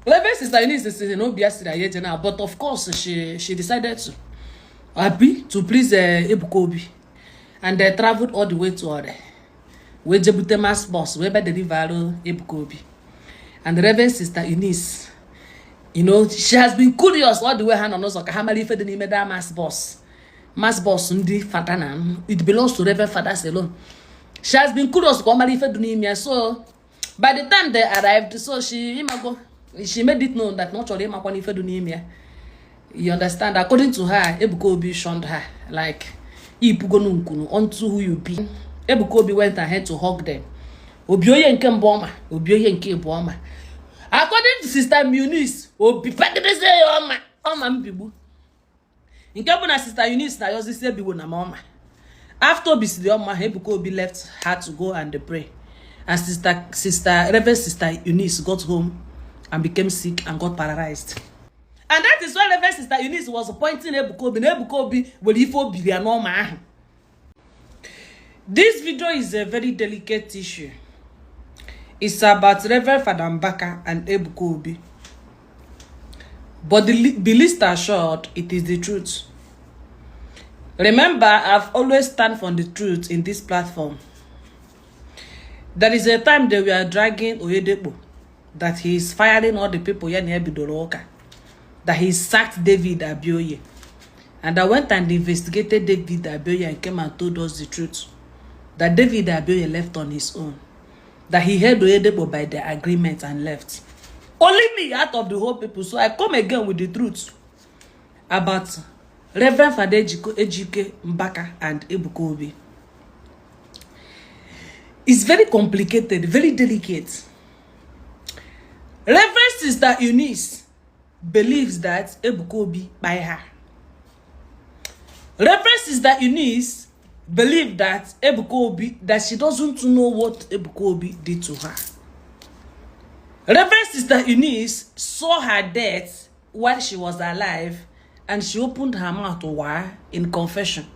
Reverend Sister Eunice sị na obi ya sịrị ya ejena, but of course she decided to happy to please Ebuka Obi, and they traveled all the way to Ore wee jebute mass bus wee bịa deliver Ebuka Obi. And the Reverend Sister Eunice, she has been curious all the way ha nọ n'ụzọ ka ha mara ife dị n'ime that mass bus, mass bus ndị fada na it belongs to Reverend Fathers alone. She has been curious ka ọ mara ife dị n'ime ya. So by the time they arrived, so she imago she made it known that na ọ chọrọ ịmakwa n'ife dị n'ime ya. You understand? According to her, Ebuka Obi shunned her, like, ipugonu nkunu unto who you be. Ebuka Obi went ahead to hug them. Obi onye nke mbụ ọma, obi onye nke ịbụ ọma. According to Sister Eunice, obi pagidezie ya ọma ọma mbigbu nke bụ na Sister Eunice na yozisi ebigbo na ma ọma. After obi siri ọma ha, Ebuka Obi left her to go and pray, and sister Reverend Sister Eunice got home and became sick and got paralyzed. And that is why Reverend Sister Eunice was pointing Ebuka Obi na Ebuka Obi were ife obiri ya n'ọma ahụ. This video is a very delicate issue. It's about Reverend Father Mbaka and Ebuka Obi, but the least assured, it is the truth. Remember, I've always stand for the truth in this platform. There is a time they were dragging Oyedepo that he is firing all the people ya na ya bidoro ụka, that he sacked David Abioye, and I went and investigated David Abioye and came and told us the truth, that David Abioye left on his own, that he held Oyedepo by the agreement and left. Only me out of the whole people. So I come again with the truth about Reverend Father Ejike Mbaka and Ebuka Obi. It's very complicated, very delicate. Reverend Sister Eunice believes that Ebuka Obi by her. Reverend Sister Eunice believed that Ebuka Obi, that she doesn't know what Ebuka Obi did to her. Reverend Sister Eunice saw her death while she was alive, and she opened her mouth wide in confession.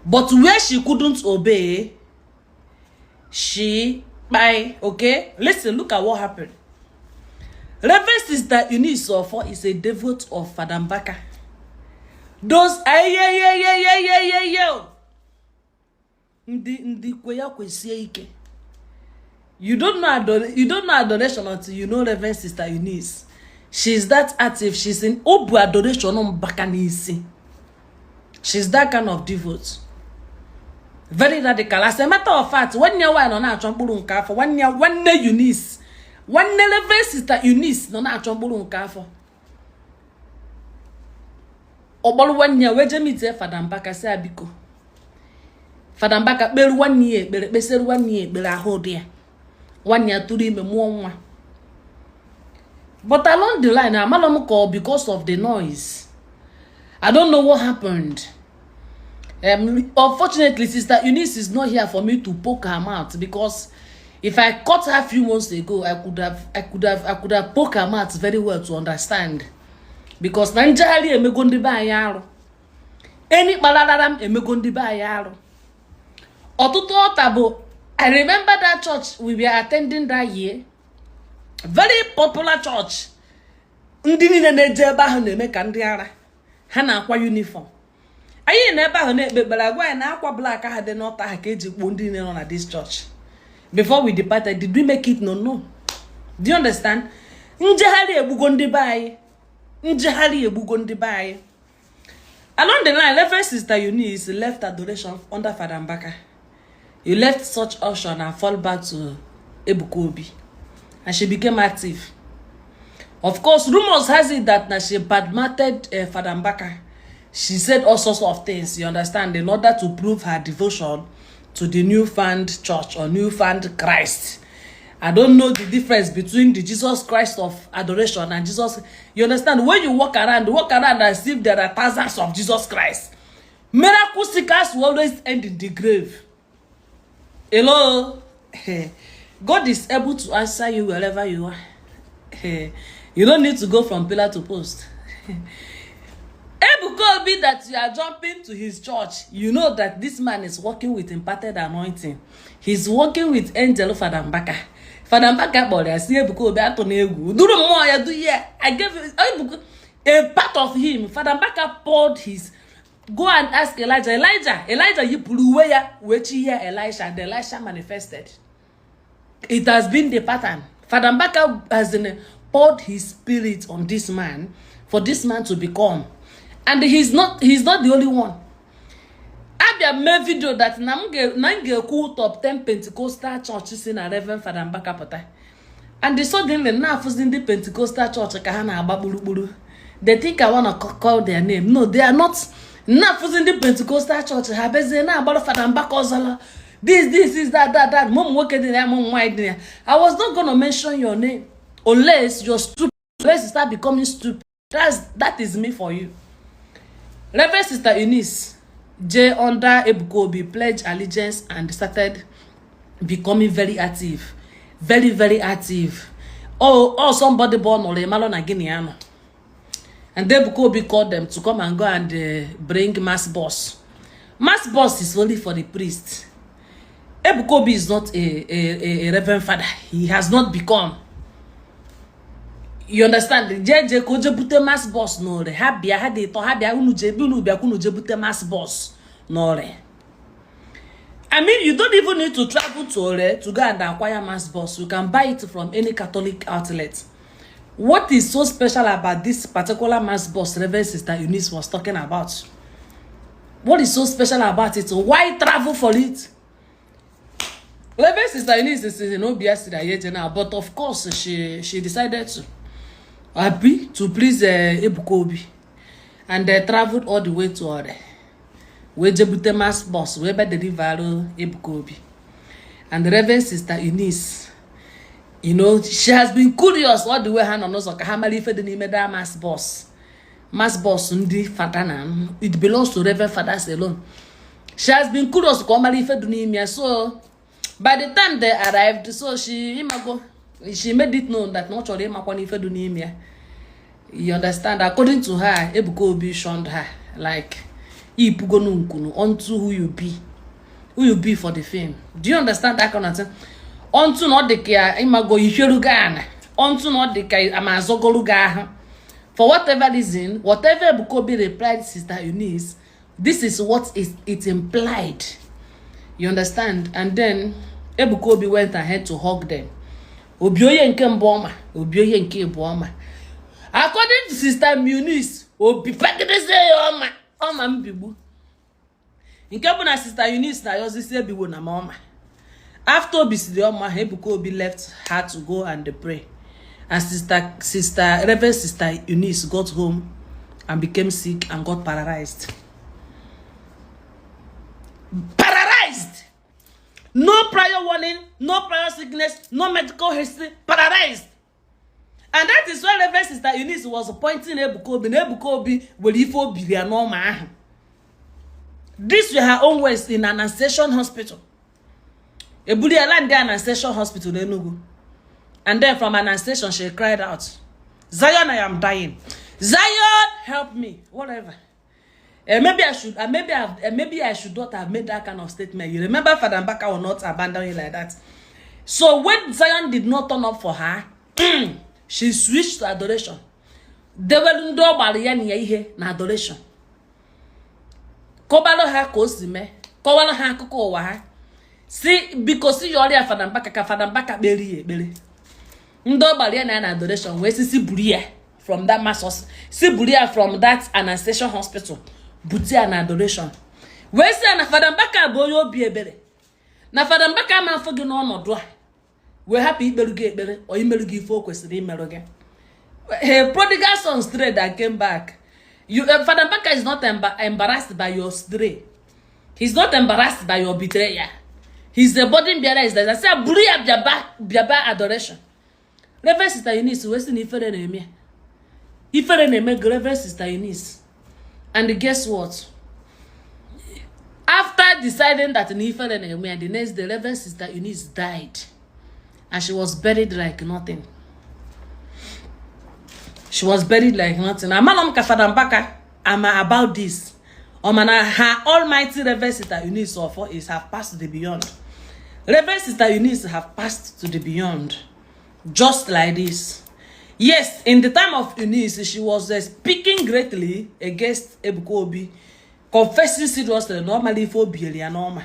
But where she couldn't obey, she by okay, listen, look at what happened. Reverend Sister Eunice Ofo is a devote of Father Mbaka. Those ayeyeyeyeyeye ndị ndị kwe ya kwesie ike. You don't know adoration until you know Reverend Sister Eunice. She's that active. She's in obu adoration Mbaka n'isi. She's that kind of devote, very radical. As a matter of fact, nwanne ya nwaanyị nọ na-achọ mkpụrụ nke afọ. Nwanne ya, nwanne Eunice, nwanne Reverend Sister Eunice nọ na-achọ mkpụrụ nke afọ. Ọkpọrọ nwanne ya wee jee meet Fada Mbaka, sị ya biko, Fada Mbaka kperu nwanne ya ekpere, kpesịrị nwanne ya ekpere, ahụ dị ya, nwanne ya tụrụ ime, mụọ nwa. But along the line, amalọ m ka ọ because of the noise, I don't know what happened. Unfortunately, Sister Eunice is not here for me to poke her mouth, because if I caught her a few months ago, I could have poked her mouth very well to understand, because na njegharị emego ndị be anyị arụ, eni kpararara m emego ndị be anyị arụ ọtụtụ ọta bụ. I remember that church we were attending that year, very popular church. Ndị niile na-eje ebe ahụ na-eme ka ndị ara ha na-akwa uniform. Anyị na ebe ahụ na-ekpe ekpere, agwa ya na akwa black ahụ dị n'ọta ahụ ka eji kpuo ndị niile nọ na this church. Before we departed, did we make it? No. Do you understand? Njegharị egbugo ndị be anyị, njegharị egbugo ndị be anyị. Along the line, Reverend Sister Eunice left adoration under Father Mbaka. You left such option and fall back to Ebuka Obi, and she became active. Of course, rumors has it that na she badmouthed Father Mbaka. She said all sorts of things, you understand, in order to prove her devotion to the newfound church or newfound Christ. I don't know the difference between the Jesus Christ of adoration and Jesus. You understand? When you walk around as if there are thousands of Jesus Christ. Miracle seekers will always end in the grave. Hello? God is able to answer you wherever you are. You don't need to go from pillar to post. Ebuka Obi that you are jumping to his church, you know that this man is working with imparted anointing. He's working with Angel Father Mbaka. Father Mbaka is working with Angel Ebuka Obi. Fada Mbaka kpọrọ ya, si Ebuka Obi atụ na egwu duru mmụọ ya du ya. I gave Ebuka a part of him. Fada Mbaka poured his. Go and ask Elijah. Elijah yipụrụ uwe ya wee chi ya Elisha, and Elisha manifested. It has been the pattern. Fada Mbaka has poured his spirit on this man for this man to become, and he's not the only one. Abịa mee video that na m ga-ekwu top 10 Pentecostal church si na Reverend Fada Mbaka pụta, and suddenly na-afụzi ndị Pentecostal church ka ha na-agba kpurukpuru. They think I wanna call their name. No, they are not. Na-afụzi ndị Pentecostal church, ha bezie na-agbara Fada Mbaka ọzọla, this is that, that, that. Ma ụmụ nwoke dị na ya, ma ụmụ nwaanyị dị na ya. I was not gonna mention your name unless you're stupid, unless you start becoming stupid. That is me for you. Reverend Sister Eunice jee under Ebuka Obi, pledge allegiance and started becoming very active, very, very active. Oh, somebody born nọrọ ịmalụ na gịnị ya nọ. And Ebuka Obi called them to come and go and bring mass bus. Mass bus is only for the priest. Ebuka Obi is not a reverend father. He has not become, you understand? Jee jee ka o jee bute mass bus n'Ore. Ha bịa, ha dị ịtọ, ha bịa, unu jee, unu bịa, unu jee bute mass bus n'Ore. I mean, you don't even need to travel to Ore to go and acquire mass bus. You can buy it from any Catholic outlet. What is so special about this particular mass bus Reverend Sister Eunice was talking about? What is so special about it? Why travel for it? Reverend Sister Eunice is in Obia now, but of course she decided to happy to please Ebuka Obi and they traveled all the way to Ore, wee jebute mass bus, wee be deliver Ebuka Obi. And the Reverend Sister Eunice, she has been curious all the way. Ha nọ n'ụzọ ka ha mara ife dị n'ime that mass bus. Mass bus ndị fada na it belongs to reverend fathers alone. She has been curious ka ọ mara ife dị n'ime ya. So by the time they arrived, so she, ịmago, she made it known that na ọ chọrọ ịmakwa n'ife dị n'ime ya, you understand? According to her, Ebuka Obi shunned her, like ipugonu nkunu unto who you be, who you be for the fame. Do you understand that kind of thing? Unto na ọ dị ka ịmago ihierugo ana, unto na ọ dị ka ama azọgolu gị ahụ. For whatever reason, whatever Ebuka Obi replied Sister Eunice, this is what is it implied, you understand? And then Ebuka Obi went ahead to hug them. Obi onye nke mbụ ọma, obi onye nke ịbụ ọma. According to Sister Eunice, obi pagidezie ya ọma, ọma mbigbu nke bụ na Sister Eunice na ayọzisi ebigbo na ma ọma. After obi siri ọma ahụ, Ebuka Obi left her to go and pray, and sister Reverend Sister Eunice got home and became sick and got paralyzed. Paralyzed, no prior warning, no prior sickness, no medical history. Paralyzed. And that is why Reverend Sister Eunice was pointing Ebuka Obi na Ebuka Obi were ife obiri ya n'ọma ahụ. This were her own words in Annunciation Hospital. Eburu ya land Annunciation Hospital n'Enugu, and then from Annunciation she cried out, "Zion, I am dying. Zion, help me," whatever. Maybe I should not have made that kind of statement. You remember, Father Mbaka will not abandon you like that. So when Zion did not turn up for her, she switched to adoration. Dewelu ndị ọ gbara ya na ya ihe na adoration. Kọbalụ ha ka o si mee, kọwara ha akụkọ ụwa ha. Si biko, si ya ọrịa Fada Mbaka, ka Fada Mbaka kpere ya ekpere. Ndị ọ gbara ya na ya na adoration wee si buru ya from that mass, si buru ya from that Annunciation Hospital, bute ya na adoration, wee sị ya na Fada Mbaka bụ onye obi ebere, na Fada Mbaka ama afọ gị n'ọnọdụ a wee hapụ ikperu gị ekpere ọ imerụ gị ife o kwesịrị imerụ gị. A prodigal son strayed and came back. Fada Mbaka is not embarrassed by your stray. He's not embarrassed by your betrayal. He's the burden bearer. Is that say buru ya bịaba, bịaba adoration. Reverend Sister Eunice wee sị na ifere na-eme ya. Ifere na-eme Reverend Sister Eunice. And guess what? After deciding that na ifere na-eme ya, the next day Reverend Sister Eunice died and she was buried like nothing. She was buried like nothing. Amana m ka Fada Mbaka ama about this, ọ mana her almighty Reverend Sister Eunice Ofo is have passed the beyond. Reverend Sister Eunice have passed to the beyond just like this. Yes, in the time of Eunice, she was speaking greatly against Ebuka Obi, confessing seriously, normally ife obieli ya n'ọma.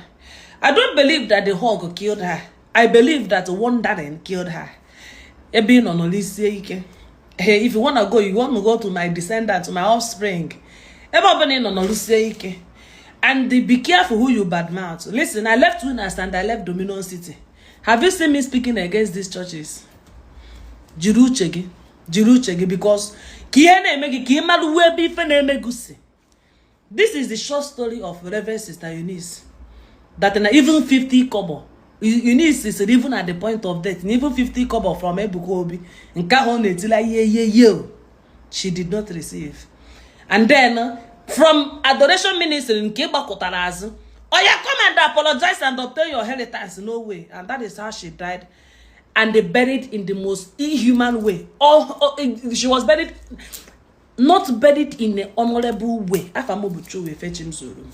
I don't believe that the hug killed her. I believe that wondering killed her. Ebe ị nọ nọlisie ike. Hey, if you wanna go, you want to go to my descendants, to my offspring. Ebe ọbụla ị nọ nọlụsie ike. And be careful who you badmouth. Listen, I left Winners and I left Dominion City. Have you seen me speaking against these churches? Jiri uche gị, jiri uche gị, because ka ihe na-eme gị ka ị mara uwe ebe ife na-eme gị si. This is the short story of Reverend Sister Eunice. That na even 50 kobo. Eunice is even at the point of death. Na even 50 kobo from Ebuka Obi. Nke ahụ ọ na-etila ihe ihe ihe. She did not receive. And then from Adoration Ministry nke gbakọtara azụ. Oya, come and apologize and obtain your inheritance. No way. And that is how she died. And they buried in the most inhuman way. Oh, she was buried, not buried in an honorable way. Afa m bụ Chuwe Fechim Zoro.